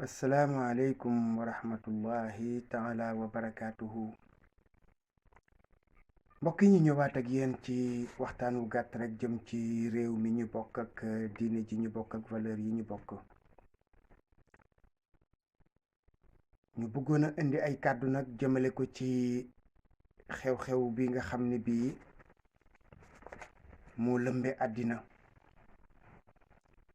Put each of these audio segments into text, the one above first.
asalaamaaleykum wa rahmatullahi taala wa barakaatuhu. mbokk yi ñu ñëwaat ak yéen ci waxtaan wu gàtt rek jëm ci réew mi ñu bokk ak diine ji ñu bokk ak valeur yi ñu bokk. ñu bëggoon a indi ay kàddu nag jëmale ko ci xew-xew bi nga xam ne bii moo lëmbe àddina.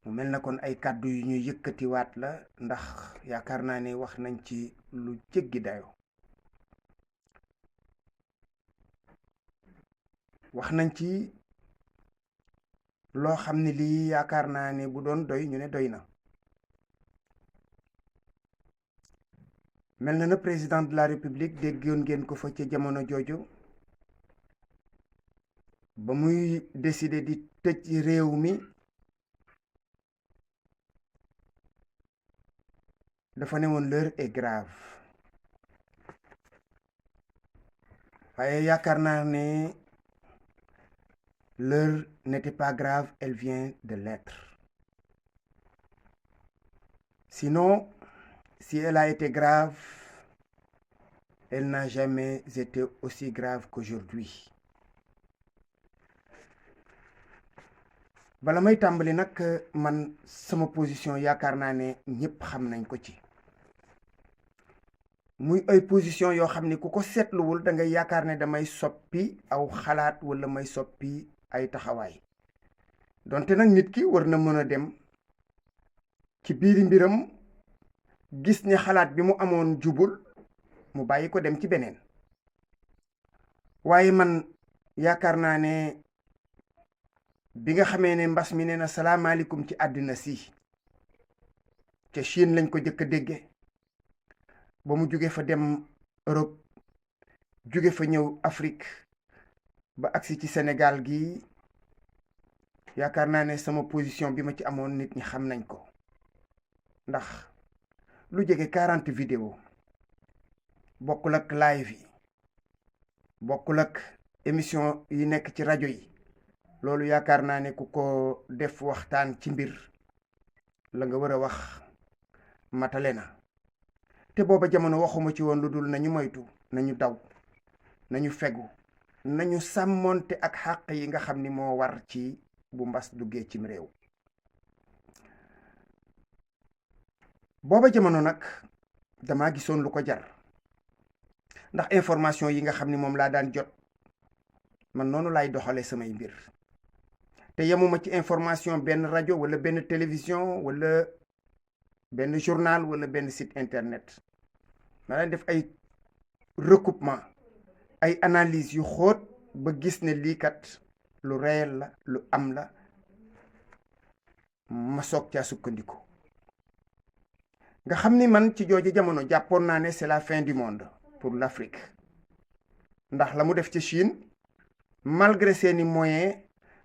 mu mel na kon ay kàddu yu ñuy yëkkatiwaat la ndax yaakaar naa ne wax nañ ci lu jéggi dayo wax nañ ci loo xam ne lii yaakaar naa ne bu doon doy ñu ne doy na. mel na président de la république déggoon ngeen ko fa ca jamono jooju ba muy décider di tëj réew mi. dafa ne woon l'heure est grave waaye yaakaar naa ne l'heure n'était pas grave, elle vient de l'être. Sinon, si elle a été grave, elle n'a jamais été aussi grave qu'aujourd'hui. bala may tàmbali nag man sama position yaakaar naa ne ñëpp xam nañ ko ci muy ay position yoo xam ne ku ko seetluwul da ngay yaakaar ne damay soppi aw xalaat wala may soppi ay taxawaay donte nag nit ki war na mën a dem ci biiri mbiram gis ne xalaat bi mu amoon jubul mu bàyyi ko dem ci beneen waaye man yaakaar naa ne bi nga xamee ne mbas mi nee na salaamaaleykum ci àddina si ca Chine lañ ko jëkk a dégge ba mu jóge fa dem Europe jóge fa ñëw Afrique ba agsi ci Sénégal gi yaakaar naa ne sama position bi ma ci amoon nit ñi xam nañ ko ndax lu jege 40 vidéo bokkul ak live yi bokkul ak émission yi nekk ci rajo yi loolu yaakaar naa ne ku ko def waxtaan ci mbir la nga war a wax matale na te booba jamono waxuma ci woon lu dul nañu moytu nañu daw nañu fegu nañu sàmmonte ak xàq yi nga xam ni moo war ci bu mbas duggee cim réew. booba jamono nag dama gisoon lu ko jar ndax information yi nga xam ni moom laa daan jot man noonu laay doxale samay mbir te yemuma ci information benn rajo wala benn télévision wala benn journal wala benn site internet ma daan def ay recoupement ay analyse yu xóot ba gis ne lii kat lu réel la lu am la ma soog caa sukkandiku nga xam ni man ci jooju jamono jàppoon naa ne c'est la fin du monde pour l'Afrique ndax la mu def ci Chine malgré seeni moyens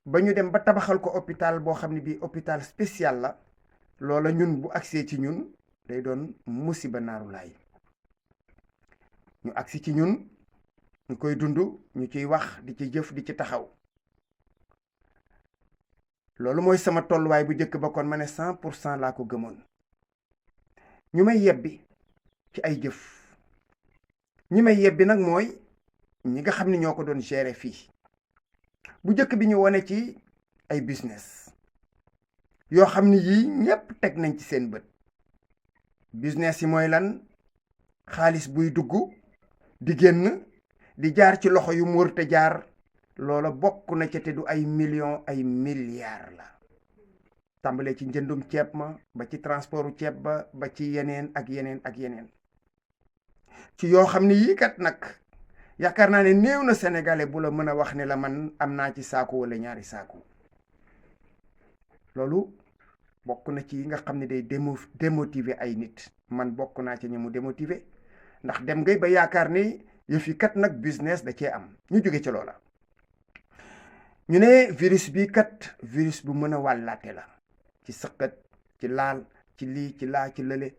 ba ñu dem ba tabaxal ko hôpital boo xam ne bii hôpital spécial la loola ñun bu agsee ci ñun day doon musiba naaru laay ñu agsi ci ñun ñu koy dund ñu ciy wax di ci jëf di ci taxaw loolu mooy sama tolluwaay bu njëkk ba kon ma ne 100% laa ko gëmoon ñu may yebbi ci ay jëf ñi may yebbi nag mooy ñi nga xam ne ñoo ko doon gérer fii bu njëkk bi ñu wone ci ay business yoo xam ni yii ñépp teg nañ ci seen bët business yi mooy lan xaalis buy dugg di génn di jaar ci loxo yu mu wër te jaar loola bokk na ca te du ay millions ay milliards la tàmbalee ci njëndum ceeb ma ba ci transportu ceeb ba ci yeneen ak yeneen ak yeneen ci yoo xam ni yii kat nag yaakaar naa ne néew na sénégalais bu la mën a wax ne la man am naa ci saaku wala ñaari saaku loolu bokk na ci yi nga xam ne day démotiver ay nit man bokk naa ci ñi mu démotiver ndax dem ngay ba yaakaar ne yëf yi kat nag business da cee am ñu jóge ci loola ñu ne virus bi kat virus bu mën a wàllaate la ci sëqat ci laal ci lii ci laa ci lële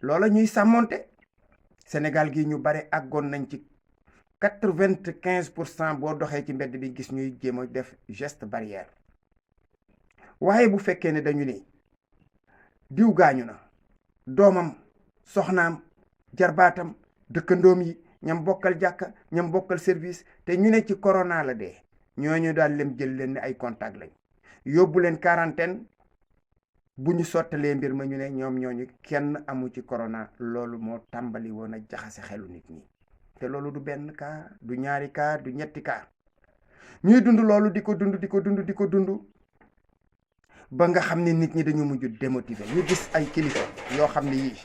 loola ñuy sàmmonte Sénégal gi ñu bare àggoon nañ ci 95% boo doxee ci mbedd bi gis ñuy jéem a def geste barrière waaye bu fekkee ne dañu ne diw gaañu na doomam soxnaam jarbaatam dëkkandoom yi ñam bokkal jàkka ñam bokkal service te ñu ne ci corona la dee ñooñu daal lem jël leen ne ay contact lañ yóbbu leen quarantaine bu ñu sottalee mbir ma ñu ne ñoom ñooñu kenn amu ci corona. loolu moo tàmbali woon a jaxase xelu nit ñi te loolu du benn cas du ñaari cas du ñetti cas ñuy dund loolu di ko dund ba nga xam ne nit ñi dañu mujj démotivé. ñu gis ay kilifa yoo xam ne yii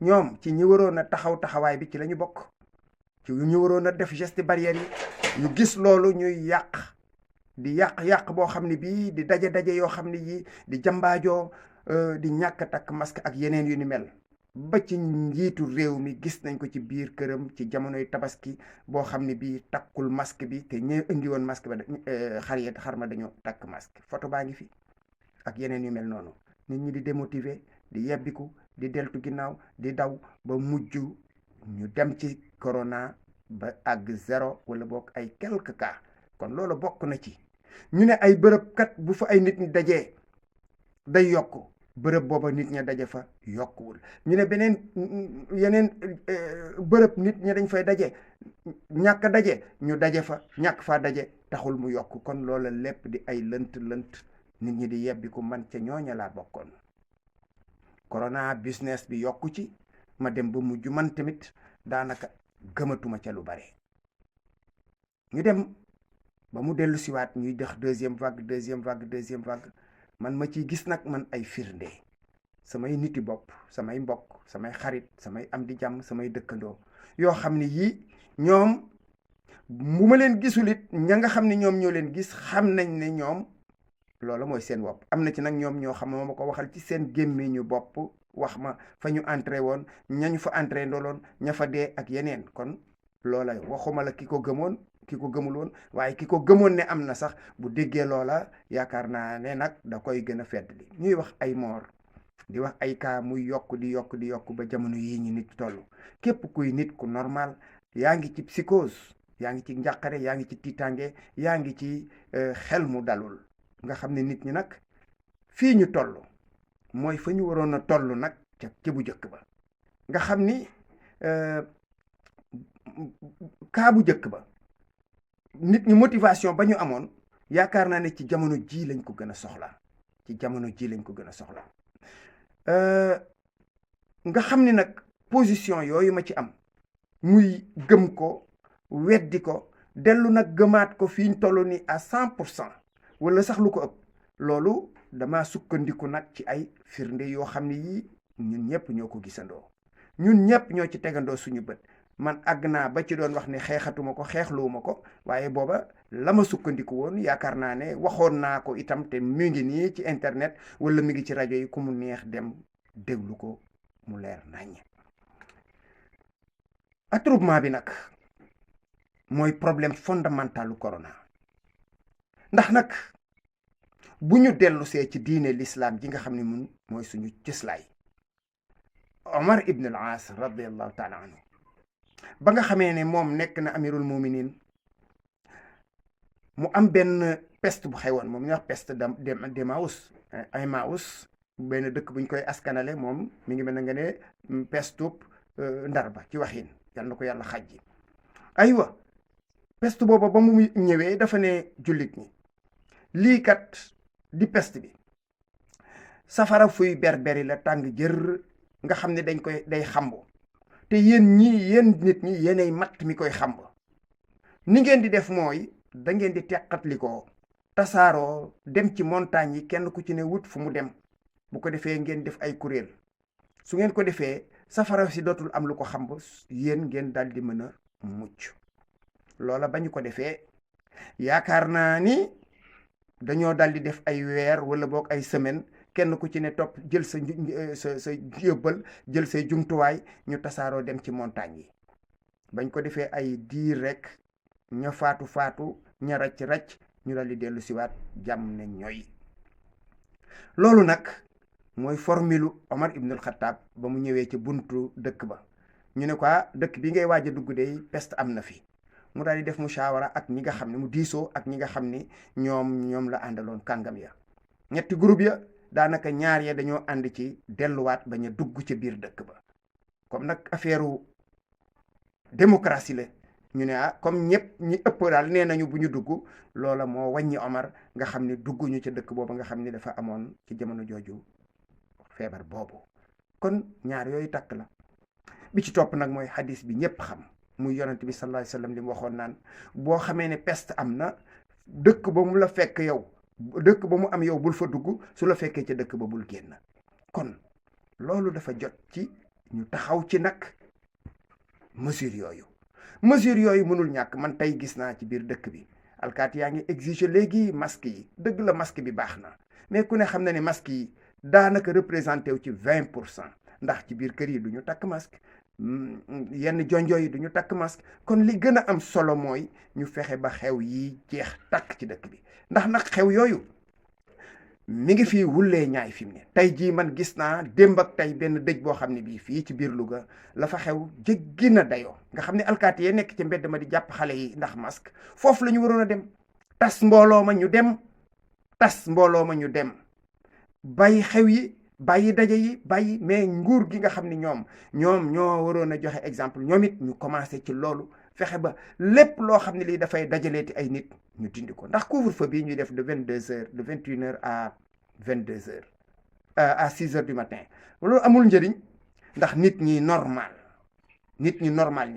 ñoom ci ñi waroon a taxawaay bi ci la ñu bokk ci ñu waroon a def geste barrière yi ñu gis loolu ñuy yàq boo xam ne bii di daje yoo xam ne yii di jambaajoo di ñàkk takk masque ak yeneen yu ni mel ba ci njiitu réew mi gis nañ ko ci biir këram ci jamonoy tabaski boo xam ne bii takkul masque bi te ñee indi woon masque ba xar ma dañoo takk masque photo baa ngi fi ak yeneen yu mel noonu nit ñi di démotiver di yebbiku di deltu ginnaaw di daw ba mujj ñu dem ci corona ba àgg 0 wala boog ay quelques cas. kon loolu bokk na ci ñu ne ay bërëb kat bu fa ay nit ñi dajee day yokk bërëb booba nit ña daje fa yokkuwul. ñu ne yeneen bërëb nit ñi dañ fay daje ñàkk daje ñu daje fa ñàkk faa daje taxul mu yokk. kon loola lépp di ay lënt nit ñi di yebbi ku man ca ñooña laa bokkoon. corona business bi yokku ci ma dem ba mujj man tamit daanaka gëmatuma ca lu bare. ñu dem ba mu dellu siwaat ñuy dex deuxième vague man ma ciy gis nag man ay firnde samay niti bopp samay mbokk samay xarit samay am di jàmm samay dëkkandoo yoo xam ne yii ñoom bu ma leen gisul it ña nga xam ne ñoom ñoo leen gis xam nañ ne ñoom loola mooy seen wopp. am na ci nag ñoom ñoo xam moo ma ko waxal ci seen gémmiñu bopp wax ma fa ñu entré woon ñañu fa entré ndoloon ña fa dee ak yeneen. kon loola waxuma la ki ko gëmoon ki ko gëmul woon waaye ki ko gëmoon ne am na sax bu déggee loola yaakaar naa ne nag da koy gën a feddali. ñuy wax ay moor di wax ay cas muy yokk di yokk ba jamono yii ñu nit toll. képp kuy nit ku normal yaa ngi ci psychose yaa ngi ci njàqare yaa ngi ci tiitange yaa ngi ci xel mu dalul. nga xam ne nit ñi nag fii ñu toll mooy fa ñu waroon a toll nag ca bu jëkk ba. nga xam ni kaa bu jëkk ba nit ñi motivation ba ñu amoon yaakaar naa ne ci jamono ji lañ ko gën a soxla nga xam ni nag position yooyu ma ci am muy gëm ko weddi ko dellu nag gëmaat ko fi ñu toll ni à 100% wala sax lu ko ëpp. loolu dama sukkandiku nag ci ay firnde yoo xam ne yii ñun ñëpp ñoo ko gisandoo ñun ñëpp ñoo ci tegandoo suñu bët. man àgg naa ba ci doon wax ne xeexatuma ko xeexluwuma ko waaye booba la ma sukkandiku woon yaakaar naa ne waxoon naa ko itam te mu ngi nii ci internet wala mi ngi ci rajo yi ku mu neex dem déglu ko mu leer naññ. attroupement bi nag mooy problème fondamentalu corona. ndax nag bu ñu dellusee ci diine l'islam ji nga xam ne mun mooy suñu cëslaay. Omar ibn al-As radiallahu taala anhu ba nga xamee ne moom nekk na amirul muminin mu am benn peste bu xewoon moom ñuy wax peste de Maus ay Maus benn dëkk buñ koy askanale moom mi ngi mel na nga ne pestub Ndar ba ci waxin yal na ko yàlla xajji. aywa peste booba ba mu ñëwee dafa ne jullit ñi lii kat di peste bi safara fuy berberi la tàng jër nga xam ne day xambu te yéen nit ñi yéenay matt mi koy xamb. ni ngeen di def mooy da ngeen di teqatlikoo tasaaroo dem ci montagne yi kenn ku ci ne wut fu mu dem bu ko defee ngeen def ay kuréel su ngeen ko defee safara si dootul am lu ko xamb yéen ngeen daal di mën a mucc. loola ba ñu ko defee yaakaar naa ni dañoo daal di def ay weer wala boog ay semaine kenn ku ci ne topp jël sa yóbbal jël say jumtuwaay ñu tasaaroo dem ci montagne yi. bañ ko defee ay diir rek ña faatu ña racc ñu daal di dellu siwaat jàmm ne ñooy. loolu nag mooy formule Omar ibnul Xattaab ba mu ñëwee ci buntu dëkk ba ñu ne ko dëkk bi ngay waaj a dugg de peste am na fi. mu daal di def mushawara ak ñi nga xam ne mu diisoo ak ñi nga xam ni ñoom la àndaloon kàngam ya. ñetti groupe ya daanaka ñaar ya dañoo ànd ci delluwaat bañ a dugg ca biir dëkk ba. comme nag affaire démocratie la ñu ne comme ñëpp ñi ëpp daal nee nañu bu ñu dugg, loola moo wàññi Omar nga xam ne dugguñu ca dëkk boobu nga xam ne dafa amoon ci jamono jooju feebar boobu. kon ñaar yooyu takk la. bi ci topp nag mooy hadis bi ñëpp xam, muy yonent bi sallallahu alayhi wasallam li mu waxoon naan boo xamee ne peste am na, dëkk ba mu la fekk yow, dëkk ba mu am yow bul fa dugg, su la fekkee ca dëkk ba bul génn. kon loolu dafa jot ci ñu taxaw ci nag mesure yooyu mënul ñàkk. man tey gis naa ci biir dëkk bi alkaati yaa ngi exiger léegi masque yi. dëgg la masque bi baax na, mais ku ne xam na ne masque yi daanaka représenté wu ci 20%, ndax ci biir kër yi du ñu takk masque, yenn jonjo yi du ñu takk masque. kon li gën a am solo mooy ñu fexe ba xew yi jeex takk ci dëkk bi, ndax nag xew yooyu mi ngi fii wullee ñaay fi mu ne. tey jii man gis naa démb ak tey benn dëj boo xam ne bii fii ci biir Louga la fa xew jéggi na dayoo, nga xam ne alkaati yee nekk ci mbedd ma di jàpp xale yi ndax masque, foofu la ñu waroon a dem tas mbooloo ma ñu dem bàyyi xew yi, bàyyi daje yi, bàyyi. mais nguur gi nga xam ne ñoom ñoo waroon a joxe exemple, ñoom it ñu commencé ci loolu, fexe ba lépp loo xam ne lii dafay dajaleeti ay nit ñu dindi ko. ndax couvre-feu bii ñuy def de 22h, de 21h à 22h, à 6h du matin, loolu amul njëriñ. ndax nit ñi normal ñi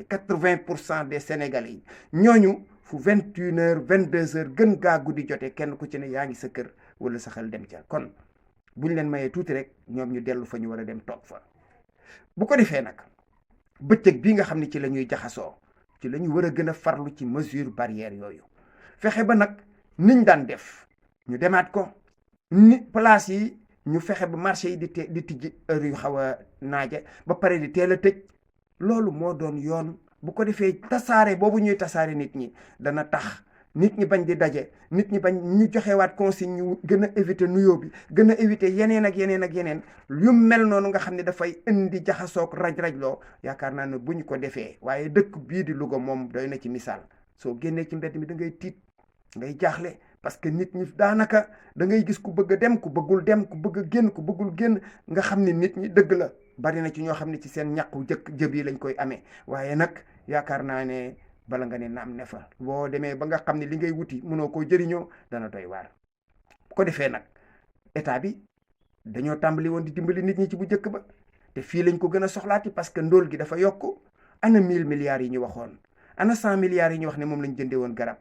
80% des Sénégalais yi ñooñu fu 21h 22h gën gaa guddi jotee kenn ku ci ne yaa ngi sa kër wala sa xel dem ca. kon buñ leen mayee tuuti rek ñoom ñu dellu fa ñu war a dem toog fa. bu ko defee nag bëccëg bii nga xam ne ci la ñuy jaxasoo, ci la ñu war a gën a farlu ci mesure barrière yooyu, fexe ba nag niñ daan def ñu demaat ko. ni place yi ñu fexe ba marché yi di tijji heure yu xaw a naaje, ba pare di teel a tëj. loolu moo doon yoon. bu ko defee tasaare boobu ñuy tasaare nit ñi dana tax nit ñi bañ di daje, nit ñi bañ, ñu joxewaat consigne, ñu gën a éviter nuyoo bi, gën a éviter yeneen ak yeneen yu mel noonu nga xam ne dafay indi jaxasoog raj-rajloo. yaakaar naa ne bu ñu ko defee, waaye dëkk bii di Louga moom doy na ci misaal. soo génnee ci mbedd mi da ngay tiit, ngay jaaxle, parce que nit ñi daanaka da ngay gis ku bëgg a dem, ku bëggul dem, ku bëgg a génn, ku bëggul génn. nga xam ne nit ñi dëgg la bari na ci ñoo xam ne ci seen ñàkku jëb yi lañ koy amee, waaye nag yaakaar naa ne bala nga ne naam ne fa, boo demee ba nga xam ne li ngay wuti mënoo koo jëriñoo, dana doy waar. bu ko defee nag état bi dañoo tàmbali woon di dimbali nit ñi ci bu njëkk ba, te fii lañ ko gën a soxlaati parce que ndóol gi dafa yokk. ana 1000 milliards yi ñu waxoon, ana 100 milliards yi ñu wax ne moom lañ jëndee woon garab,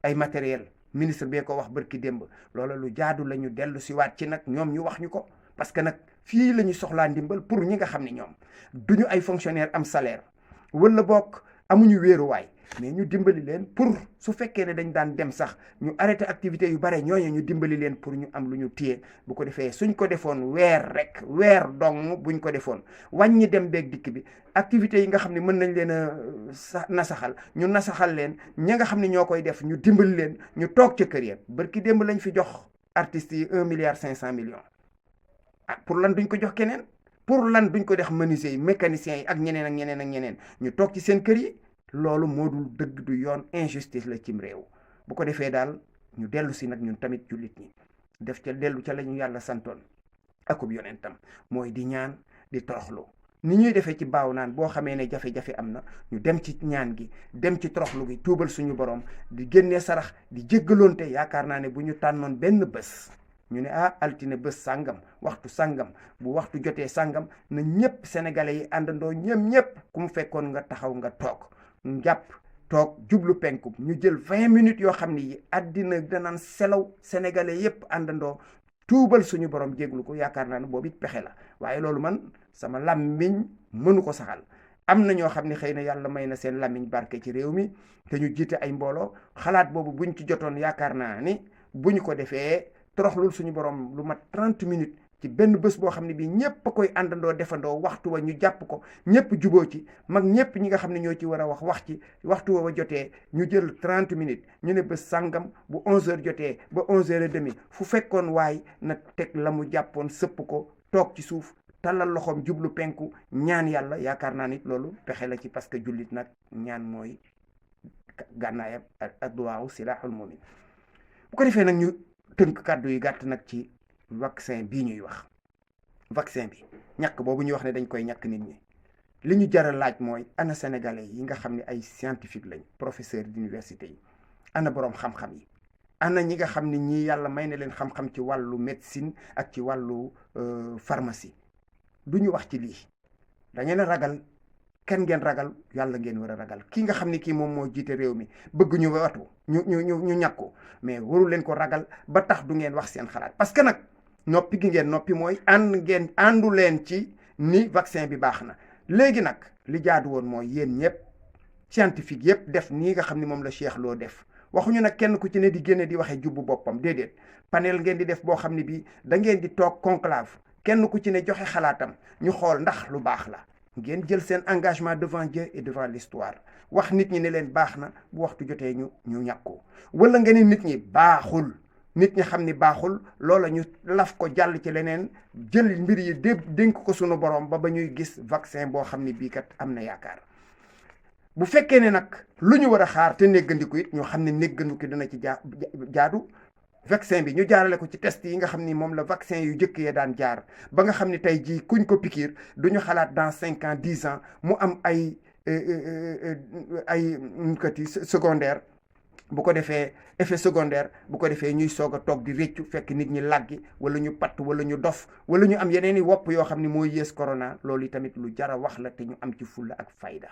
ay matériel, ministre bee ko wax bërki démb. loola lu jaadu la ñu dellu si waat ci nag ñoom ñu wax ñu ko, parce que nag fii la ñu soxlaa ndimbal pour ñi nga xam ne ñoom duñu ay fonctionnaire am salaire wala bokk amuñu wéeruwaay, mais ñu dimbali leen pour su fekkee ne dañ daan dem sax ñu arrêté activité yu bare, ñooñu ñu dimbali leen pour ñu am lu ñu téye. bu ko defee suñ ko defoon weer dong buñ ko defoon, wàññi dem beeg dikk bi, activités yi nga xam ne mën nañ leen a nasaxal ñu nasaxal leen, ña nga xam ne ñoo koy def ñu dimbali leen, ñu toog ca kër ya. barki démb lañ fi jox artistes yi 1,5 milliard. pour lan duñ ko jox keneen? pour lan duñ ko def menuisiers yi, mécaniciens yi ak ñeneen ñu toog ci seen kër yi? loolu moo dul dëgg, du yoon, injustice la cim réew. bu ko defee daal ñu dellu si nag ñun tamit jullit ñi dellu ca la ñu yàlla santoon akub yonentam, mooy di ñaan, di toroxlu. ni ñuy defee ci baaw naan boo xamee ne jafe-jafe am na, ñu dem ci ñaan gi, dem ci toroxlu gi, tuubal suñu borom, di génnee sarax, di jéggaloonte. yaakaar naa ne bu ñu tànnoon benn bés, ñu ne altine bés sàngam, waxtu sàngam, bu waxtu jotee sàngam, na ñëpp sénégalais yi àndandoo, ñëpp ku mu fekkoon nga taxaw nga toog, njàpp toog jublu penku, ñu jël 20 minutes yoo xam ne yi àddina danaan selaw, sénégalais yépp àndandoo tuubal suñu borom jéglu ko. yaakaar naa ne boobu it pexe la, waaye loolu man sama làmmiñ mënu ko saxal. am na ñoo xam ne xëy na yàlla may na seen làmmiñ barke ci réew mi, te ñu jiite ay mbooloo. xalaat boobu buñ ci jotoon, yaakaar naa ni bu ñu ko defee toroxlul suñu borom lu mat 30 minutes ci benn bés boo xam ne bii ñëpp a koy àndandoo defandoo, waxtu wa ñu jàpp ko, ñëpp juboo ci, mag ñëpp ñi nga xam ne ñoo ci war a wax ci, waxtu wa jotee ñu jël 30 minutes, ñu ne bés sàngam bu 11h jotee ba 11h30, fu fekkoon waay na teg la mu jàppoon sëpp ko, toog ci suuf, tallal loxoom jublu penku, ñaan yàlla. yaakaar naa nit loolu pexe la ci, parce que jullit nag ñaan mooy gànnaayam, adduwaaw silaaxul mu'min. bu ko defee nag ñu tënk kàddu yi gàtt nag ci vaccin bii ñuy wax vaccin bi ñàkk boobu ñuy wax ne dañ koy ñàkk nit ñi li ñu jar a laaj mooy ana sénégalais yi nga xam ne ay scientifique lañ professeur d'université yi ana boroom xam-xam yi ana ñi nga xam ne ñii yàlla may na leen xam-xam ci wàllu médecine ak ci wàllu pharmacie du ñu wax ci lii da ngeen a ragal kenn ngeen ragal yàlla ngeen war a ragal kii nga xam ne kii moom moo jiite réew mi bëgg ñu watu ñu ñàkku mais waru leen ko ragal ba tax du ngeen wax seen xalaat parce que nag noppi gi ngeen noppi mooy àndu leen ci ni vaccin bi baax na léegi nag li jaadu woon mooy yéen ñëpp scientifique yëpp def nii nga xam ne moom la Cheikh Lo def waxuñu nag kenn ku ci ne di génne di waxee jubbu boppam déedéet panel ngeen di def boo xam ne bii da ngeen di toog conclave kenn ku ci ne joxe xalaatam ñu xool ndax lu baax la ngeen jël seen engagement devant Dieu et devant l'histoire wax nit ñi ne leen baax na bu waxtu jotee ñu ñàkku wala nga ni nit ñi baaxul nit ñi xam ni baaxul loola ñu laf ko jàll ci leneen jël mbir yi dénk ko sunu borom ba ñuy gis vaccin boo xam ne bii kat am na yaakaar bu fekkee ne nag lu ñu war a xaar te néggandiku it ñu xam ne néggandiku dina ci jaadu vaccin bi ñu jaarale ko ci test yi nga xam ni moom la vaccin yu jëkk yee daan jaar ba nga xam ni tey jii kuñ ko pikiir du ñu xalaat dans 5 ans 10 ans mu am ay secondaire bu ko defee effet secondaire bu ko defee ñuy soog a toog di réccu fekk nit ñi laggi wala ñu patt wala ñu dof wala ñu am yeneen i wopp yoo xam ni mooy yées corona loolu tamit lu jara wax la te ñu am ci fulla ak fayda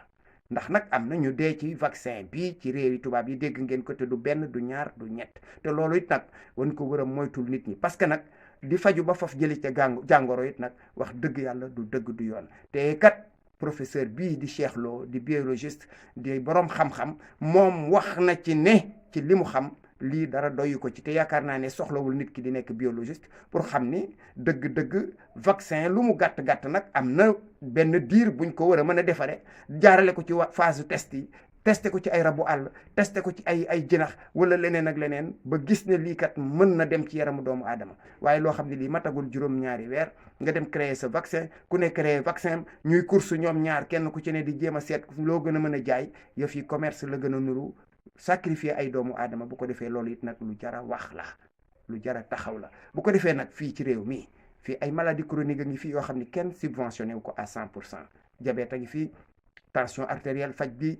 ndax nag am na ñu dee ci vaccin bi ci réewi tubaab yi dégg ngeen ko te du benn du ñaar du ñett te loolu it nag wan ko war a moytul nit ñi parce que nag di faju ba faf jëli ca jàngoro it nag wax dëgg yàlla du dëgg du yoon te kat professeur bii di Cheikh Lo di biologiste di borom xam-xam moom wax na ci ne ci li mu xam lii dara doyu ko ci te yaakaar naa ne soxlawul nit ki di nekk biologiste pour xam ni dëgg-dëgg vaccin lu mu gàtt-gàtt nag am na benn diir buñ ko war a mën a defare jaarale ko ci phase test yi testé ko ci ay rabu àll testé ko ci ay jinax wala leneen ak leneen ba gis ne lii kat mën na dem ci yaramu doomu aadama waaye loo xam ne lii matagul juróom-ñaari weer nga dem créer sa vaccin ku ne créer vaccin ñuy course ñoom ñaar kenn ku ci ne di jéem a seet loo gën a mën a jaay yëf yi commerce la gën a nuru sacrifier ay doomu aadama bu ko defee loolu it nag lu jara wax la lu jara taxaw la bu ko defee nag fii ci réew mi fii ay maladie chronique a ngi fii yoo xam ne kenn subventionné wu ko à 100% diabète a ngi fii tension artérielle faj bi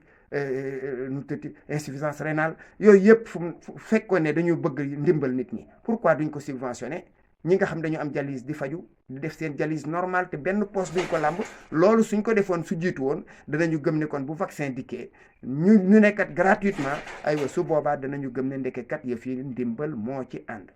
nu tëti insuffisance rénale yooyu yëpp fu fekkoon ne dañu bëgg ndimbal nit ñi pourquoi duñ ko subventionné ñi nga xam dañu am dialyse di faju di def seen dialyse normal te benn poste duñ ko làmb loolu suñ ko defoon su jiitu woon danañu gëm ne kon bu vaccin dikkee ñu nekkat gratuitement aywa su boobaa danañu gëm ne ndekekat yëf yi ndimbal moo ci ànd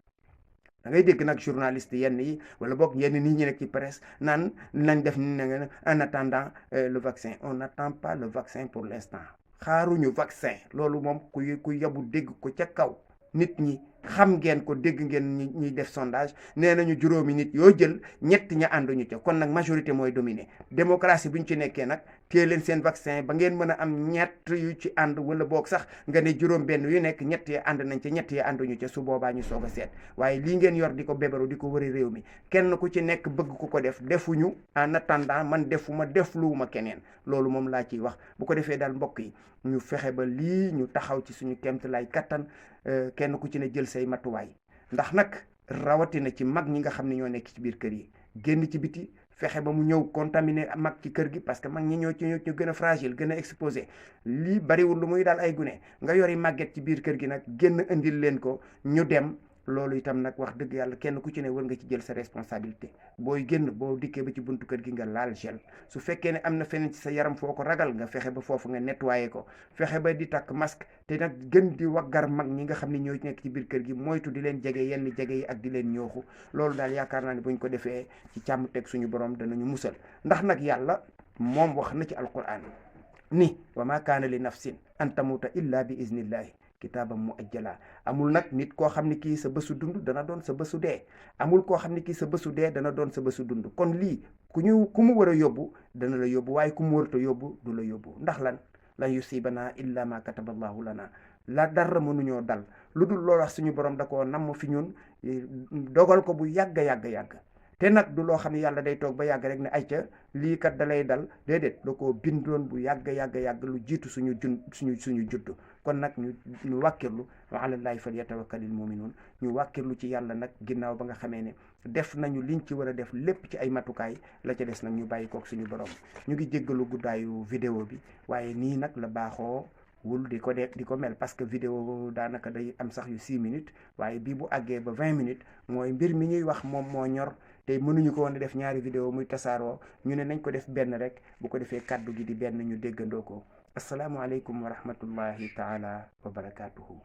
da ngay dégg nag journaliste yenn yi wala boog yenn nit ñi nekk ci presse naan nañ def ni nga en attendant le vaccin on n'attend pas le vaccin pour l'instant xaaruñu vaccin loolu moom ku yabu dégg ko ca kaw nit ñi xam ngeen ko dégg ngeen ñuy def sondage nee nañu juróomi nit yoo jël ñett ña ànduñu ca kon nag majorité mooy dominé démocratie bu ñu ci nekkee nag téye leen seen vaccin ba ngeen mën a am ñett yu ci ànd wala boog sax nga ne juróom benn yu nekk ñett ya ànd nañ ca ñett ya ànduñu ca su boobaa ñu soog a seet waaye lii ngeen yor di ko bébaru di ko wëri réew mi kenn ku ci nekk bëgg ku ko def defuñu en attendant man defluwuma keneen loolu moom laa ciy wax bu ko defee daal mbokk yi ñu fexe ba lii ñu taxaw ci suñu kéemtalaay kattan kenn ku ci ne jël say matuwaay ndax nag rawatina ci mag ñi nga xam ne ñoo nekk ci biir kër yi génn ci biti fexe ba mu ñëw contaminé mag ci kër gi parce que mag ñi ñoo gën a fragile gën a exposé lii bariwul lu muy daal ay gune nga yori màgget ci biir kër gi nag génn indil leen ko ñu dem loolu itam nag wax dëgg yàlla kenn ku ci ne war nga ci jël sa responsabilité booy génn boo dikkee ba ci buntu kër gi nga laal gel su fekkee ne am na feneen ci sa yaram foo ko ragal nga fexe ba foofu nga nettoyé ko fexe ba di takk masque te nag gën di waggar mag ñi nga xam ne ñoo nekk ci biir kër gi moytu di leen jege yenn jege yi ak di leen ñooxu loolu daal yaakaar naa ne buñ ko defee ci càmm teg suñu borom danañu musal ndax nag yàlla moom wax na ci alquran ni wa ma kaana li nafsin an tamuta illa bi iznillahi kitaabam mu ajjala amul nag nit koo xam ne kii sa bésu dund dana doon sa bésu dee amul koo xam ne kii sa bésu dee dana doon sa bésu dund kon lii ku mu war a yóbbu dana la yóbbu waaye ku mu warut a yóbbu du la yóbbu ndax lan yusibana illa ma kataballahu lana la dara mënuñoo dal lu dul loolu wax suñu borom da koo namm fi ñun dogal ko bu yàgg te nag du loo xam ne yàlla day toog ba yàgg rek ne ayca lii kat da lay dal déedéet da koo bindoon bu yàgg lu jiitu suñu judd kon nag ñu wàkkirlu wa alallaahi falyatawakkalil mu'minuun ñu wàkkirlu ci yàlla nag ginnaaw ba nga xamee ne def nañu liñ ci war a def lépp ci ay matukaay la ca des nag ñu bàyyi kook suñu borom ñu ngi jéggalu guddaayu vidéo bi waaye nii nag la baaxoo wul di ko mel parce que vidéo daanaka day am sax yu 6 minutes waaye bii bu àggee ba 20 minutes mooy mbir mi ñuy wax moom moo ñor te mënuñu ko woon def ñaari vidéo muy tasaaroo ñu ne nañ ko def benn rek bu ko defee kàddu gi di benn ñu déggandoo ko asalaamualeykum wa rahmatullahi taala wa barakaatuhu